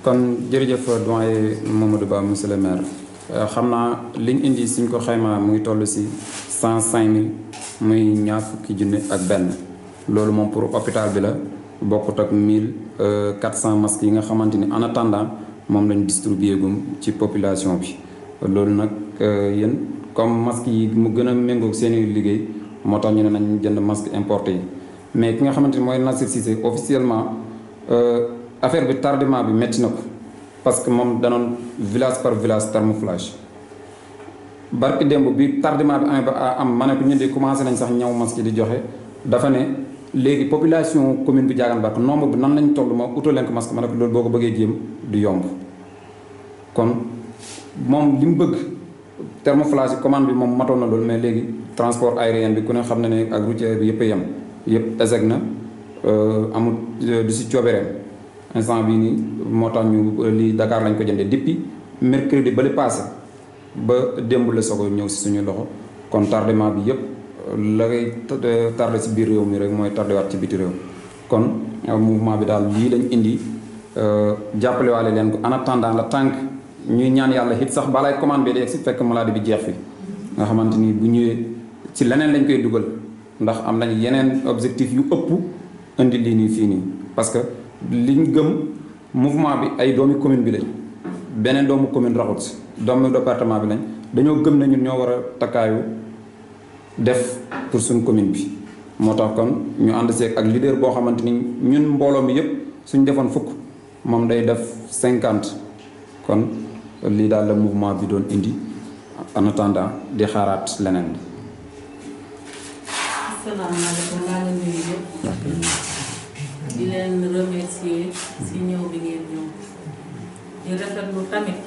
kon jërëjëf doyen Mamadou Ba monsieur le maire xam naa liñ indi suñ ko xaymaa mu ngi toll si 105 000 muy ñaar fukki junne ak benn loolu moom pour hôpital bi la bokkut ak 1400 masques yi nga xamante ni en attendant moom lañ distribué gum ci population bi loolu nag yéen comme masques yi mu gën a méngoog seen i liggéey moo tax ñu ne nañ jënd masque importé yi mais ki nga xamante ni mooy Nassir Cissé officiellement affaire bi tardement bi métti na ko parce que moom danoon village par village thermoflage barki démb bi tardement bi amee ba am ma ne ko ñun de commencé nañ sax ñaw masque di joxe dafa ne léegi population commune bi Diagane Barka nombre bi nan lañ toll ma utal leen ko masque ma ne ko loolu boo ko bëggee jéem du yomb kon moom li mu bëgg thermoflage commande bi moom matoon na loolu mais léegi transport aérien bi ku ne xam na ne ak routier bi yëpp a yem yëpp échec na amul du si coobereem instant bii nii moo tax ñu lii Dakar lañ ko jëndee depuis mercredi ba le passé ba démb la soog a ñëw si suñu loxo kon tardement bi yëpp la ngay tardé si biir réew mi rek mooy tardé waat ci biti réew kon mouvement bi daal lii lañ indi jàppale waale leen ko en attendant la tànk ñuy ñaan yàlla it sax balay commande bi de si fekk maladie bi jeex fi nga xamante ni bu ñëwee ci leneen lañ koy dugal ndax am nañ yeneen objectif yu ëpp indi lii nii fii nii parce que liñ gëm mouvement bi ay doomi commune bi lañ beneen doomu commune raxut doomu département bi lañ dañoo gëm ne ñun ñoo war a takkaayu def pour suñ commune bi moo tax kon ñu ànd seeg ak leader boo xamante ni ñun mbooloo mi yëpp suñ defoon fukk moom day def 50 kon lii daal la mouvement bi doon indi en attendant di xaaraat leneen. asalaamaaleykum maa ngi nuyu ñëpp di leen remercier si ñëw bi ngeen ñëw di rafetlu tamit